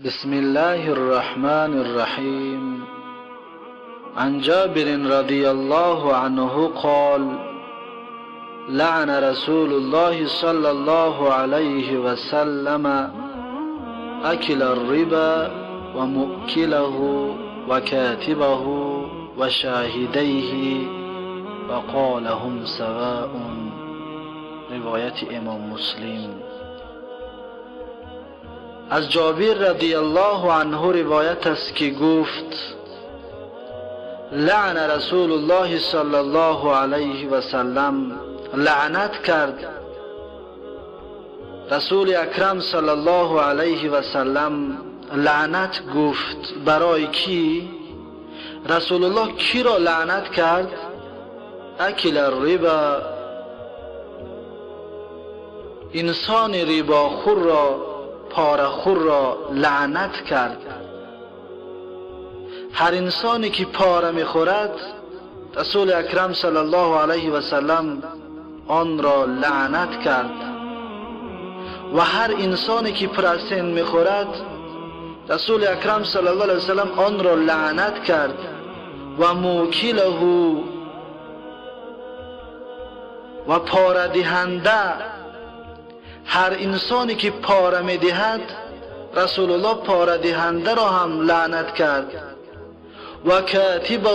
بسم الله الرحمن الرحیم. عن جابر رضی الله عنه قال: لعن رسول الله صلى الله عليه وسلم أكل الربا ومؤكله وكاتبه وشاهديه وقال هم سواء. روایت امام مسلم. از جابر رضی الله عنه روایت است که گفت: لعن رسول الله صلی الله علیه و سلم، لعنت کرد رسول اکرم صلی الله علیه و سلم. لعنت گفت برای کی؟ رسول الله کی را لعنت کرد؟ اکل الربا، انسان رباخور را، پاره‌خور را لعنت کرد. هر انسانی که پاره میخورد رسول اکرم صلی الله علیه و سلم آن را لعنت کرد. و هر انسانی که پرسن میخورد رسول اکرم صلی الله علیه و سلم آن را لعنت کرد. و موکله و پاره دهنده، هر انسانی که پاره میدهد رسول الله پاره دهنده را هم لعنت کرد. و کاتبه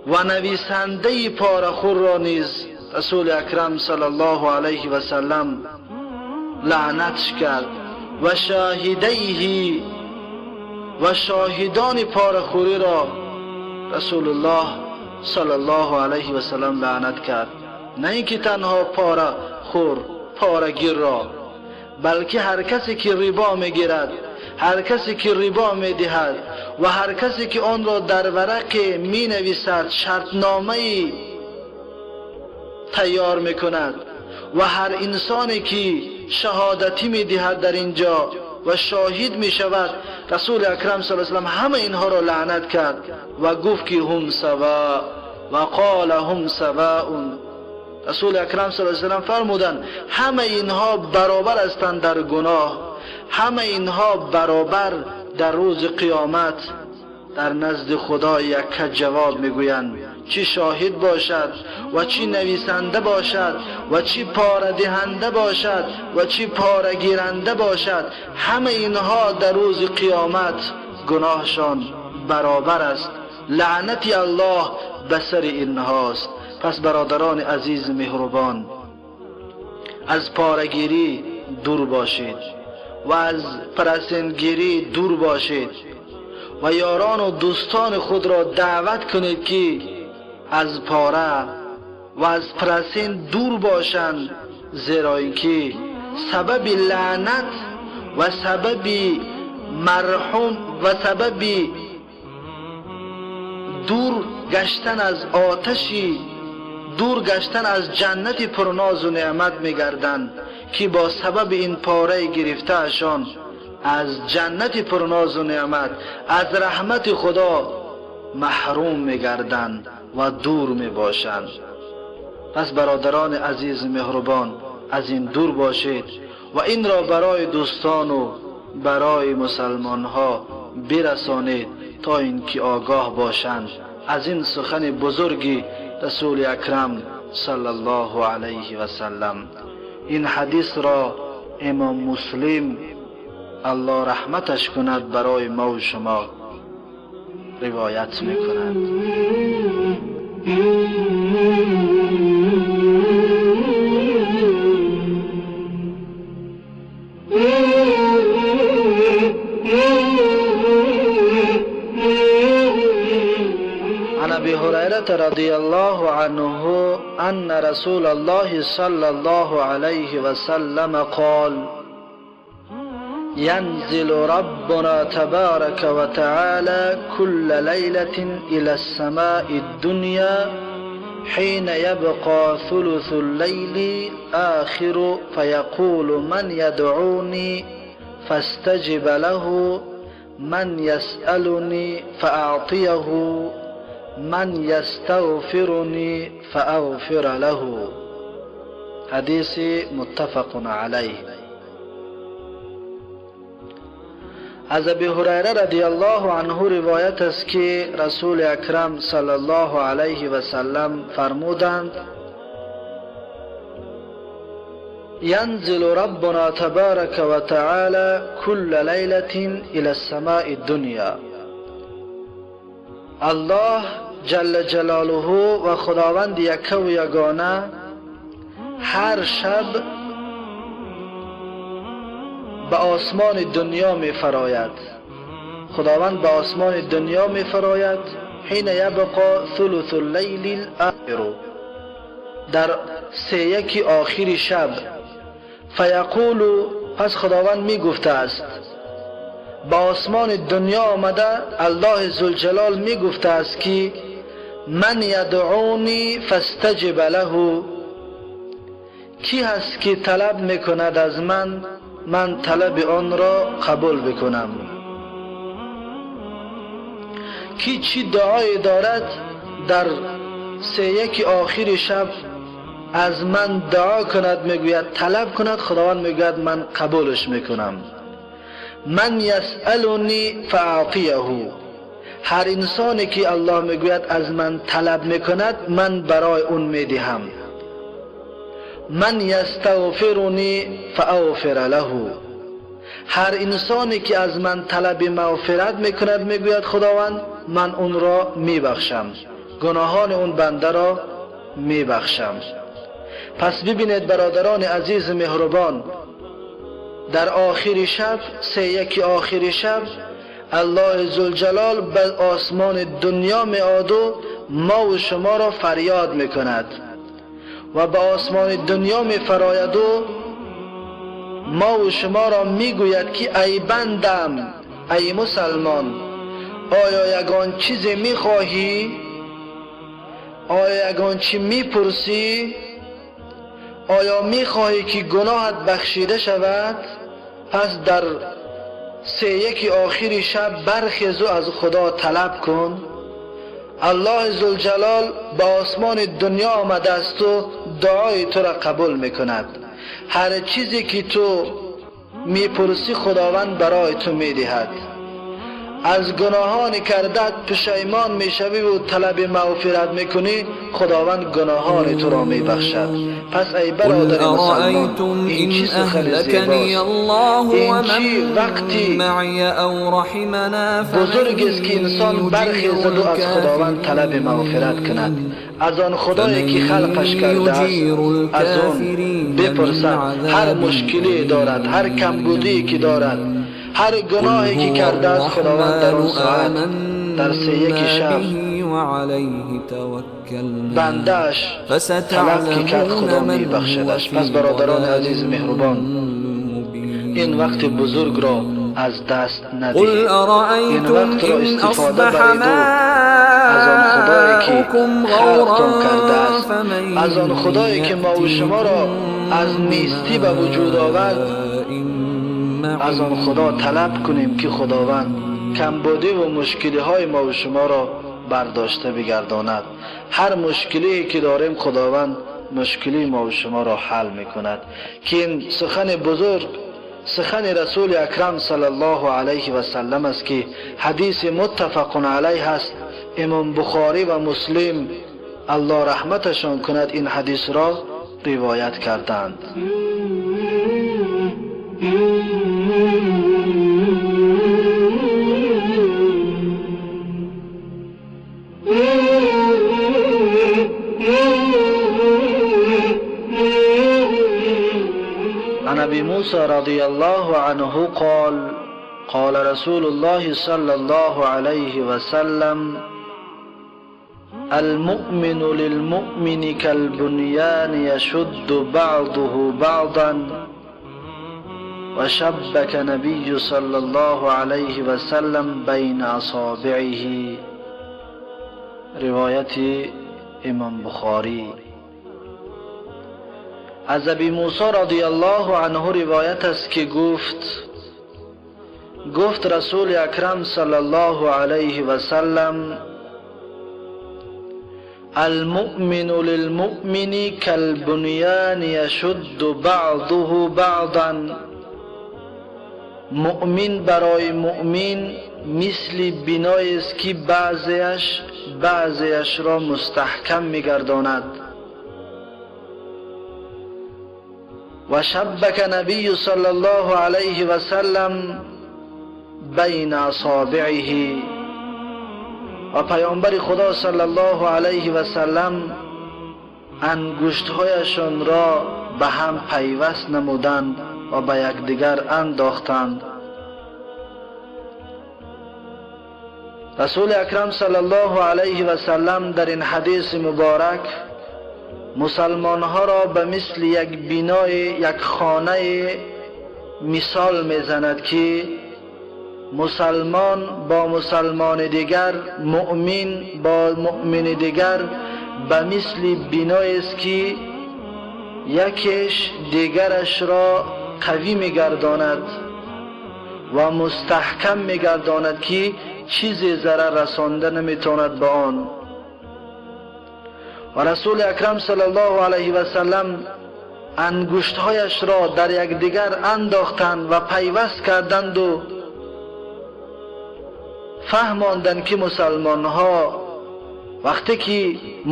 و نویسنده پاره خور را نیز رسول اکرم صلی الله علیه و سلم لعنت کرد. و شاهدیه و شاهدان پاره خوری را رسول الله صلی الله علیه و سلم لعنت کرد. نه اینکه تنها پاره خور، پاره گیر را، بلکه هر کسی که ربا میگیرد، هر کسی که ربا میدهد و هر کسی که آن را در ورق می نویسد، شرطنامه تیار میکند، و هر انسانی که شهادتی میدهد در اینجا و شاهد میشود، رسول اکرم صلی الله علیه و سلم همه اینها را لعنت کرد و گفت که هم سوا و قال هم سواء. رسول اکرم صلی الله علیه و سلم فرمودند همه اینها برابر هستند در گناه، همه اینها برابر در روز قیامت در نزد خدا یک جواب میگویند. چی شاهد باشد و چی نویسنده باشد و چی پاره دهنده باشد و چی پاره گیرنده باشد، همه اینها در روز قیامت گناهشان برابر است. لعنت الله به سر اینهاست. پس برادران عزیز مهربان، از پاره‌گیری دور باشید و از پرسنگیری دور باشید و یاران و دوستان خود را دعوت کنید که از پاره و از پرسن دور باشند، زیرا اینکه سبب لعنت و سبب مرحوم و سبب دور گشتن از آتشی، دور گشتن از جنت پرناز و نعمت میگردند که با سبب این پاره گرفته اشان از جنت پرناز و نعمت، از رحمت خدا محروم میگردند و دور میباشند. پس برادران عزیز مهربان، از این دور باشید و این را برای دوستان و برای مسلمان ها برسانید تا اینکه آگاه باشند از این سخن بزرگی رسول اکرم صلی الله علیه و سلم. این حدیث را امام مسلم الله رحمتش کند برای ما و شما روایت میکند. عن ابي هريرة رضي الله عنه أن رسول الله صلى الله عليه وسلم قال: ينزل ربنا تبارك وتعالى كل ليلة إلى السماء الدنيا حين يبقى ثلث الليل آخر فيقول من يدعوني فاستجب له، من يسألني فأعطيه، من يستغفرني فأغفر له. حدیث متفق علیه. از ابی هریره رضی الله عنه روایت است که رسول اکرم صلی الله علیه و سلم فرمودند: ینزل ربنا تبارک و تعالی کل لیلة الی السماء الدنیا. الله جل جلاله و خداوند یکه و یگانه هر شب به آسمان دنیا می فراید. خداوند به آسمان دنیا می فراید حین یبقى ثلث اللیل الاخر، در سه یک آخر شب. فیقول، پس خداوند می گفته است، به آسمان دنیا آمده الله ذوالجلال می گفته است که من یدعونی فاستجب له، کی هست که طلب میکند از من، من طلب آن را قبول بکنم. کی چی دعای دارد در سه یک آخر شب از من دعا کند، میگوید طلب کند، خداوند میگوید من قبولش میکنم. من یسألنی فاعطیه، هر انسانی که الله میگوید از من طلب میکند من برای اون میدهم. من یستغفرنی فاغفر له، هر انسانی که از من طلب مغفرت میکند میگوید خداوند من اون را میبخشم، گناهان اون بنده را میبخشم. پس ببینید برادران عزیز مهربان، در آخر شب، سه یک آخر شب، الله ذوالجلال به آسمان دنیا می آد و ما و شما را فریاد میکند و به آسمان دنیا می فراید و ما و شما را میگوید که ای بندم، ای مسلمان، آیا یگان چیزی میخواهی؟ آیا یگان چی میپرسی؟ آیا میخواهی که گناهت بخشیده شود؟ پس در سه یک آخر شب برخیز و از خدا طلب کن. الله ذوالجلال به آسمان دنیا آمده است و دعای تو را قبول میکند. هر چیزی که تو میپرسی خداوند برای تو میدهد. از گناهان کردت پشیمان میشوی و طلب مغفرت میکنی، خداوند گناهان تو را میبخشد. پس ای برادر مسلمان، این چی سخن زیباست، این چی وقتی بزرگ است که انسان برخیزد و از خداوند طلب مغفرت کند، از آن خدایی که خلقش کرده است از آن بپرسد. هر مشکلی دارد، هر کمبودی که دارد، هر گناهی که کرده است، خداوند در آن ساعت در سه یک شب بنده‌اش طلب که کرد خدا میبخشدش. پس برادران عزیز مهربان، این وقت بزرگ را از دست ندهید. این وقت را استفاده برید و از آن خدایی که خلقتان کرده است، از آن خدایی که ما و شما را از نیستی به وجود آورد، از آن خدا طلب کنیم که خداوند کمبودی و مشکلی های ما و شما را برداشته بگرداند. هر مشکلی که داریم خداوند مشکلی ما و شما را حل میکند. که این سخن بزرگ، سخن رسول اکرم صلی الله علیه و سلم است که حدیث متفق علیه است. امام بخاری و مسلم الله رحمتشان کند این حدیث را روایت کردند. عن ابي موسى رضي الله عنه قال قال رسول الله صلى الله عليه وسلم المؤمن للمؤمن كالبنيان يشد بعضه بعضا وشبك نبي صلى الله عليه وسلم بين اصابعه. روایت امام بخاری. از ابی موسی رضی الله عنه روایت است که گفت رسول اکرم صلی الله علیه و سلم المؤمن للمؤمن كالبنيان يشد بعضه بعضا. Муъмин барои муъмин мисли биноест, ки баъзеаш баъзеашро мустаҳкам мегардонад. Ва шаббака набию саллаллоҳу алайҳи васаллам байна асобиъиҳи, ва паёмбари Худо саллаллоҳу алайҳи васаллам ангуштҳояшонро ба ҳам пайваст намуданд ва ба якдигар андохтанд. Расули Акрам саллаллоҳу алайҳи васаллам дар ин ҳадиси муборак мусалмонҳоро ба мисли як бинои, як хонаи мисол мезанад, ки мусалмон бо мусалмони дигар, муъмин бо муъмини дигар ба мисли биноест, ки якеш дигарашро қавӣ мегардонад ва мустаҳкам мегардонад, ки чизе зарар расонда наметавонад ба он. Ва Расули Акрам саллаллоҳу алайҳи васаллам ангуштҳояшро дар якдигар андохтанд ва пайваст карданду фаҳмонданд, ки мусалмонҳо вақте ки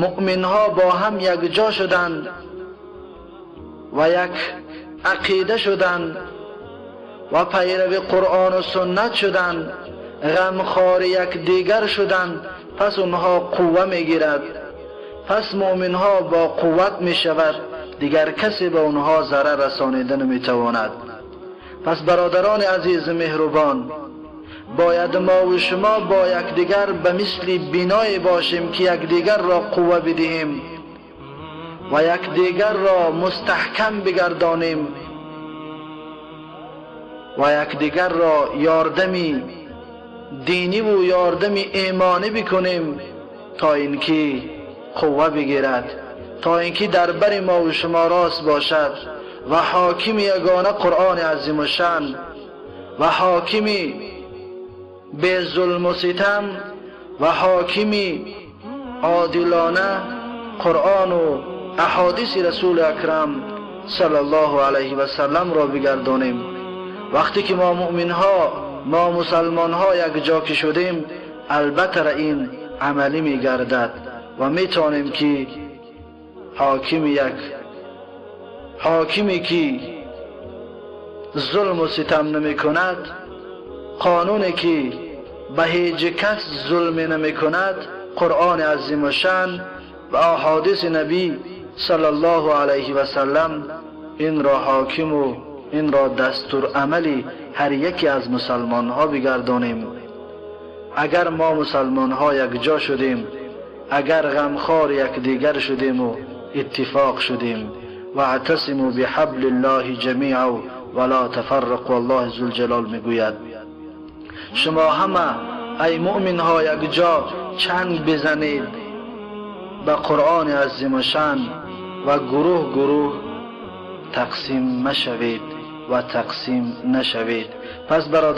муъминҳо бо ҳам якҷо шуданд ва як ақида шуданд ва пайрави Қуръону суннат шуданд, ғамхори якдигар шуданд, пас онҳо қувва мегирад, пас муъминҳо бо қувват мешавад, дигар касе ба онҳо зарар расонида наметавонад. Пас бародарони азизу меҳрубон, бояд мо ва шумо бо якдигар ба мисли биное бошем, ки якдигарро қувва бидиҳем ва якдигарро мустаҳкам бигардонем ва якдигарро ёрдами диниву ёрдами имонӣ бикунем, то ин ки қувва бигирад, то ин ки дар бари мо ва шумо рост бошад ва ҳокими ягона Қуръони азимушшаън ва ҳокими безулму ситам ва ҳокими одилона Қуръону аҳодиси Расули Акрам саллаллоҳу алайҳи васалламро бигардонем. Вақте ки мо муъминҳо, мо мусалмонҳо якҷо ки шудем, албатта ин амалӣ мегардад ва метавонем, ки ҳокими як ҳокиме ки зулму ситам намекунад, қонуне ки ба ҳеҷ кас зулме намекунад, Қуръони азимушшаън ва аҳодиси набӣ саллаллоҳу алайҳи васаллам инро ҳокиму инро дастурамали ҳар яке аз мусалмонҳо бигардонем. Агар мо мусалмонҳо якҷо шудем, агар ғамхори якдигар шудему иттифоқ шудем, ваътасиму биҳаблиллоҳи ҷамиъа ва ла тафаррақу, Аллоҳи зулҷалол мегӯяд: шумо ҳама ай муъминҳо якҷо чанг бизанед ба Қуръони азимушшаън ва гурӯҳ гурӯҳ тақсим машавед ва тақсим нашавед. Пас бародар